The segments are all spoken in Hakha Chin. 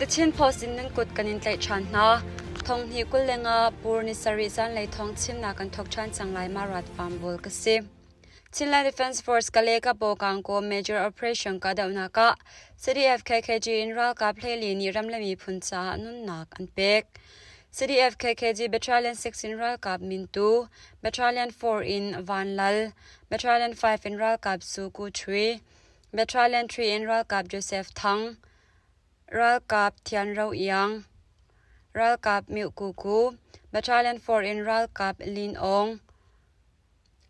The Chin Post in nan kut kan in tlaih ṭhan hna. Thonghni 25 Pur ni sarih zanlei thawng chimnak kan thawk ṭhan cang lai ma rat farm bul ka si. Chinland Defense Force Kale ka Bokang ko Major Operation ka dohnak ah CDF KKG in ralkap hleili nih ram le miphun caah nunnak an pek. CDF KKG Battalion 6 in ralkap Mintu, Battalion 4 in Van Lal, Battalion 5 in ralkap Su Ku Chui, Battalion 3 in ralkap Joseph Thang, ralkap Thian Ro Iang, ralkap Myu Ku Ku, Battalion 4 in ralkap Lin Aung,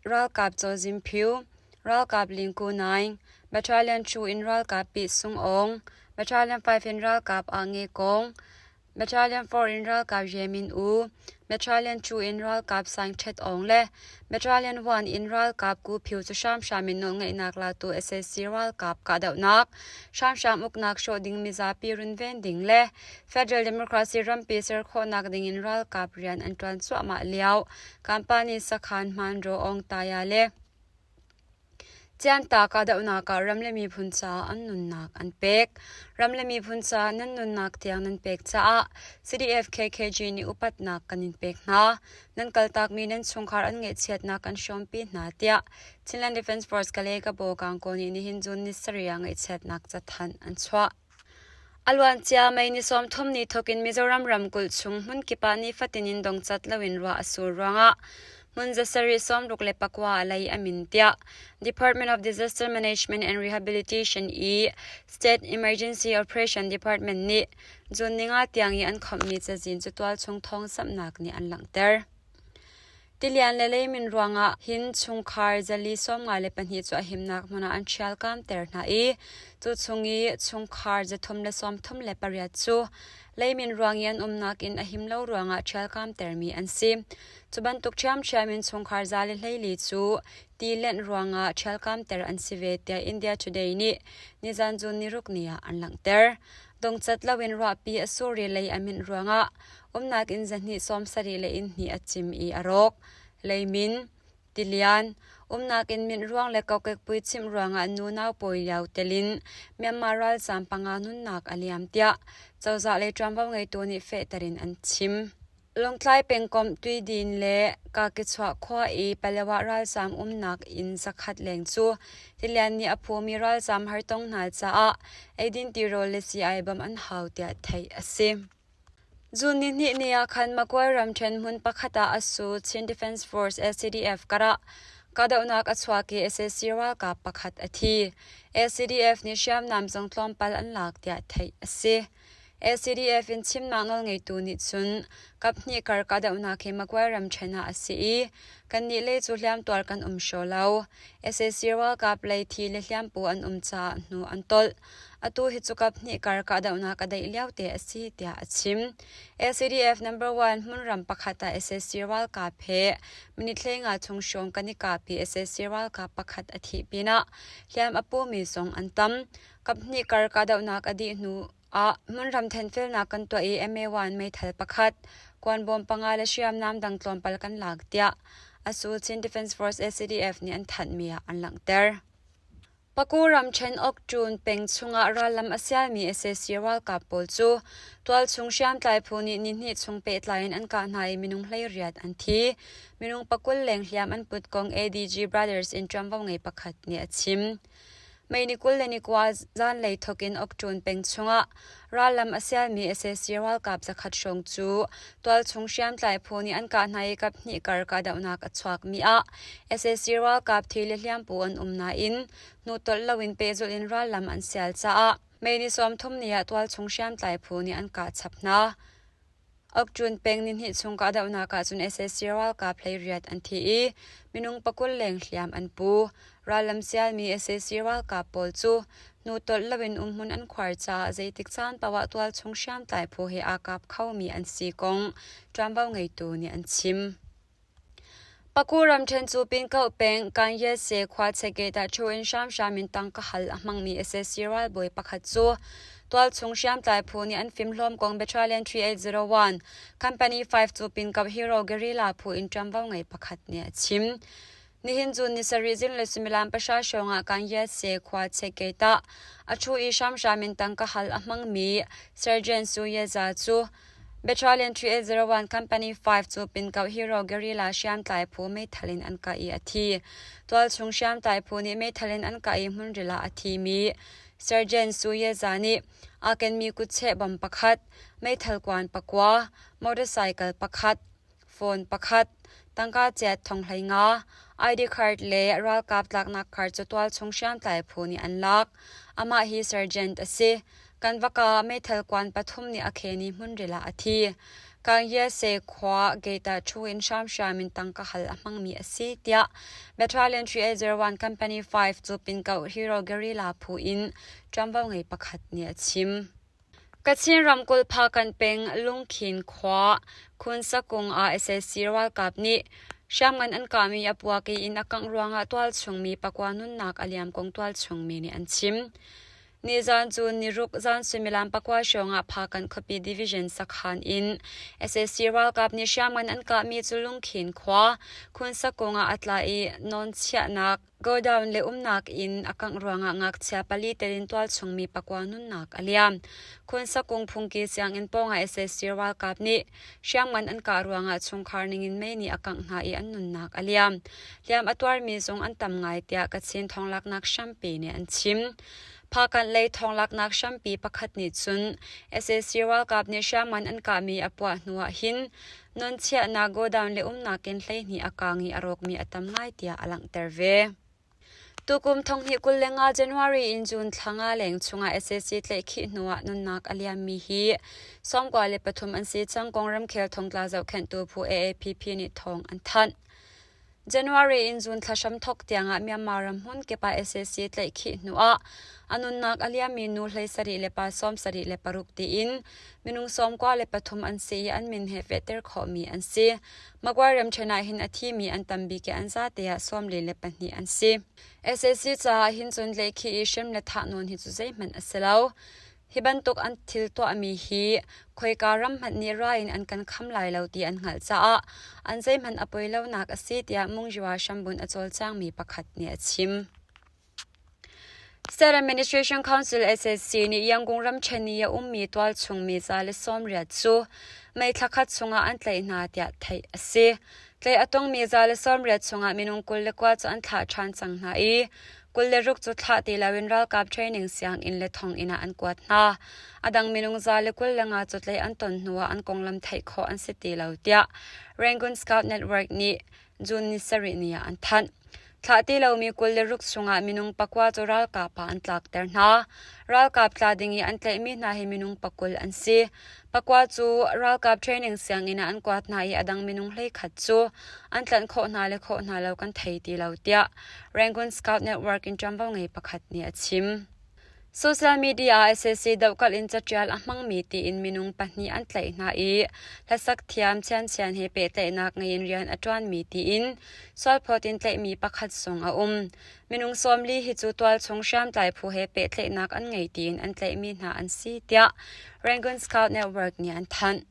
ralkap Chaw Zin Phyu, ralkap Lin Ku Naing, Battalion 2 in ralkap Pi Sung Aung, Battalion 5 in ralkap A Nge Kong, Battalion 4 in ralkap Ye Min U, Battalion 2 in ralkap Sang Ṭhet Aung le Battalion 1 in ralkap Ku Phyu cu hramhram in nawlngeihnak latu sac ralkap kahdohnak, hramhram uknak hrawh ding mizapi runven ding le Federal Democracy rampi ser khawhnak ding in ralkap rian an ṭuan cuahmah lio company sakhan Hmanraw Aung Taya le Cianta kahdohnak ah ram le miphun caah an nunnak an pek. Ram le miphun caah nan nunnak tiang nan pek caah CDF KKG nih upatnak kan in pek hna. Nan kaltakmi nan chungkhar an ngaihchiatnak kan hrawmpi hna tiah Chinland Defense Force Kalay Kabaw Kangkaw nih nihin June ni sarih ah ngaihchiatnak cathanh an chuah. A luancia May ni 30 ni thawk in Mizoram ramkulh chung hmunkip ah nifatin in dongcat loin ruah a sur ruangah hmun zasarih 64 a lei a min tiah Department of Disaster Management and Rehabilitation i State Emergency Operation Department nih June ninga tiang i an khawmhmi cazin cu tualchung thawngzamhnak nih an langhter. Tilian le leimin ruangah hin chungkhar zali 54 cu a himnak hmun ah an ṭhialkamter hna i cu chung i chungkhar 338 cu leimin ruang i an umnak inn a him lo ruangah ṭhialkamtermi an si. Cu bantuk ṭhiamṭhiam in chungkhar 114 cu ti lenh ruangah ṭhialkamter an si ve tiah India Today nih nizan June niruk ni ah an langhter. Dongcat loin ruahpi a sur i lei a minh ruangah umnak inn zahnih sawmsarih le inn hnih a cim i a rawk. Leimin, tilian, umnak inn minh ruang le kokek puichimh ruangah nu naupawi lio telin Myanmar ralzaam panga nunnak a liam tiah cozah lei ṭuanvo ngeitu nih fehter in an chim. Lawngtlai pengkomh Tuidin le Kakichuah khua i Palawa ralzaam umnak inn zakhat leng cu tilian nih a phumi ralzaam hartong hna caah eidin tirawl le sii-ai bawmh an hau tiah theih a si. June nihnih ni ah khan Magway ramṭhen hmun pakhat ah a su Chin Defense Force LCDF karah kahdohnak a chuak i sac ralkap pakhat a thi. LCDF nih hriamnam zong tlawmpal an lak tiah theih a si. LCDF in chimnak nawlngeitu nih cun kaphnih kar kahdohnak hi Magway ramṭhen ah a si i kannih lei cu hliamtuar kan um hraw lo. Sac ralkap lei thi le hliampu an um caah hnu an tolh. Atu hi cu kaphnih kar kahdohnak a daih lio te a si tiah a chim. LCDF number one hmunram pakhat ah sac ralkap he minute hleinga chung hrawng kan i kap i sac ralkap pakhat a thih pinah hliam a pumi zong an tam. Kaphnih kar kahdohnak a dih hnu ah hmunram thenfelnak kan tuah i MA1 meithal pakhat, kuanbawm panga le hriamnam dang tlawmpal kan lak tiah Asul Chin Defense Force LCDF nih an thanhmi ah an langhter. Paku ramṭhen Okṭun peng chungah rallam a sialmi sac ralkap pawl cu tualchung hriamtlai phu nih nihnih chung pehtlai in an kah hna i minung 18 an thi. Minung 20 leng hliam an put kong ADG Brothers in ṭuanvo ngei pakhat nih a chim. May ni 29 zanlei thawk in Okṭun peng chungah rallam a sialmi sac ralkap zakhat hrawng cu tualchung hriamtlai phu nih an kah hna i kaphnih kar kahdohnak a chuakmi ah sac ralkap thi le hliampu an um nain hnutolh loin pehzulh in rallam an sial caah May ni 30 ni ah tualchung hriamtlai phu nih an kah chap hna. Okṭun peng nihnih chung kahdohnak ahcun sac ralkap 18 an thi i minung 20 leng hliam an pu. Rallam sialmi sac ralkap pawl cu hnutolh loin umhmun an khuar caah zeitik caan paoh ah tualchung hriamtlai phu he aa kap khomi an si kong ṭuanvo ngeitu nih an chim. Paku ramṭhen cu Pinkoh peng Kanyese khua chekgate ah ṭhu in hramhram in tangka hal a hmangmi sac ralbawi pakhat cu tualchung hriamtlai phu nih an fimhlawm kong Battalion 3801 Company 5 cu Pinkoh Hero Guerrilla phu in ṭuanvo ngei pakhat nih a chim. Nihin cu ni sarih zinglei suimilam pahra hrawngah Kanyase khua Chekgate ah a ṭhu i hramhram in tangka hal a hmangmi Sergeant Su Yeza cu Battalion 3801 Company 5 cu Pinkoh Hero Guerrilla hriamtlai phu meithal in an kah i a thi. Tualchung hriamtlai phu nih meithal in an kah i hmunril ah a thimi Sergeant Su Yeza nih aa kenmi kutcheh bom pakhat, meithal kuan pakua, motorcycle pakhat, phone pakhat, tangka chiat thong 15, ID card le ralkap tlaknak card cu tualchung hriamtlai phu nih an lak. Amah hi sergeant a si. Kan va ka meithal kuan pathum nih a khen i hmunril ah a thi. Kangyese khua gate ah ṭhu in hramhram in tangka hal a hmangmi a si, tiah Battalion 3801 Company 5 cu Pinkoh Hero Guerrilla phu in ṭuanvo ngei pakhat nih a chim. Kachin ramkulh Phakanh peng Lungkhin khua Khunsakung ah sac ralkap nih hriamngan an kahmi a puak i inn a kangh ruangah tualchung mi pakua nunnak a liam kong tualchung mi nih an chim. Nizan cu niruk zan suimilam pakua hrawngah Phakanh khuapi division sakhan in sac ralkap nih hriamngan an kahmi cu Lungkhin khua Khunsakung ah a tla i nawnchiahnak Godown le umnak inn a kangh ruangah ngakchia pali tel in tualchung mi pakua nunnak a liam. Khunsakung phungki sianginn pawngah sac ralkap nih hriamngan an kah ruangah chungkhar ningin mei nih a kangh hna i an nunnak a liam. Hliam a tuarmi zong an tam ngai tiah Kachin thawnglaknak hrampi nih an chim. Phakanh lei thawnglaknak hrampi pakhat nih cun sac ralkap nih hriamngan an kahmi a puah hnu ah hin Nawnchiahnak godown le umnak in 12 a kaang i a rawkmi a tam ngai tiah a langhter ve. Tukum 2025 January in June thla nga leng chungah sac tlaihkhih hnuah nunnak a liammi hi 93 an si cang kong ramkhel thongtla zohkhenhtu phu AAPP nih thawng an thanh. January in June thla hramthawk tiangah Myanmar ram hmun kip ah sac tlaihkhih hnuah a nunnak a liammi nu 17 le pa 76 tiin minung 93 an si i an min he fehter khawhmi an si. Magway ramṭhen ah hin a thimi an tam bik i an zate ah 44 an si. Sac caah hin cun tlaihkhih i hrem le thahnawn hi cu zeihmanh a si lo. Hi bantuk an thil tuahmi hi khoika ram hmanh nih ra in an kan kham lai lo ti an hngalh caah an zeihmanh a poi lonak a si tiah Mungjiwa hrambun a cawlcangmi pakhat nih a chim. State Administration Council SSC nih Yangon ramṭhen i a ummi tualchung mi za le 80 cu May thla khat chungah an tlaih hna tiah theih a si. Tlaih a tongmi za le 80 chungah minung 29 cu an thlah ṭhan cang hna i 26 cu thlah ti loin ralkap training sianginn le thonginn ah an kuat hna. A dang minung za le 25 cu tlaih an ton hnuah an konglam theih khawh an si ti lo tiah Rangoon Scout Network nih June ni sarih ni ah an thanh. Thlah ti lomi 26 chungah minung pakua cu ralkap ah an tlakter hna. Ralkap tla ding i an tlaihmi hna hi minung pakul an si. Pakua cu ralkap training sianginn ah an kuat hna i a dang minung 11 cu an tlanh khawh hna le khawh hna lo kan thei ti lo tiah Rangoon Scout Network in ṭuanvo ngei pakhat nih a chim. Social media ah sac dohkalh in caṭial a hmangmi tiin minung pahnih an tlaih hna i hlasak thiam Chianchian he pehtlaihnak ngei in rian a ṭuanmi tiin sualphawt in tlaihmi pakhat zong a um. Minung 40 hi cu tualchung hriamtlai phu he pehtlaihnak an ngei tiin an tlaihmi hna an si tiah Rangoon Scout Network nih an thanh.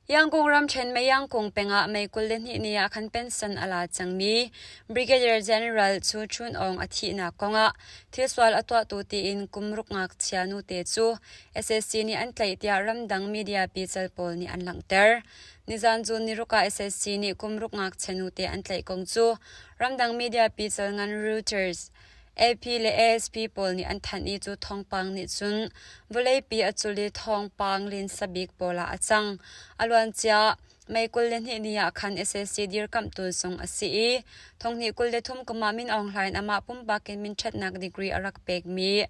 Yangon ramṭhen Mayangkung peng ah May 22 ni ah khan pension a la cangmi Brigadier General Chu Chun Aung a thihnak kongah thilsual a tuahtu tiin kum ruk ngakchia nute cu sac nih an tlaih tiah ramdang media pical pawl nih an langhter. Nizan cu niruk ah sac nih kum ruk ngakchia nute an tlaih kong cu ramdang media pical ngan Reuters, AP le ASP pawl nih an thanh i cu thawngpang nih cun vawleipi a cul i thawngpang linsa bik pawl ah a cang. A luancia May 22 ni ah khan sac dirkamhtu zung a si i thonghnih 23 kum ah Min Aung Hlaing amah pumpak in minṭhatnak degree a rak pekmi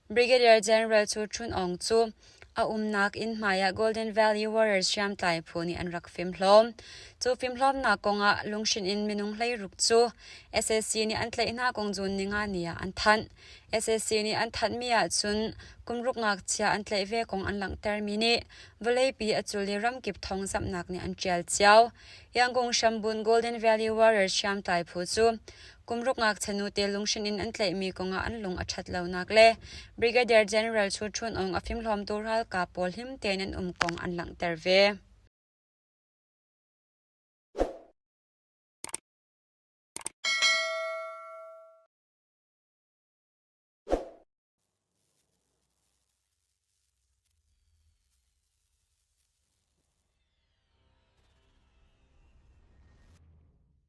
Brigadier General Chu Chun Aung cu a umnak inn hmaiah Golden Valley Warriors hriamtlai phu nih an rak fimhlawm. Cu fimhlawmnak kongah lunghrinh in minung 16 cu sac nih an tlaih hna kong June ninga ni ah an thanh. Sac nih an thanhmi ahcun kum ruk ngakchia an tlaih ve kong an langhtermi nih vawleipi a cul i ramkip thawngzamhnak nih an ṭial cio. Yangon hrambun Golden Valley Warriors hriamtlai phu cu Kum ruk ngakchia nute lunghrinh in an tlaihmi kongah an lung a ṭhat lonak le Brigadier General Chu Chun Aung a fimhlawmtu ralkap pawl him tein an um kong an langhter ve.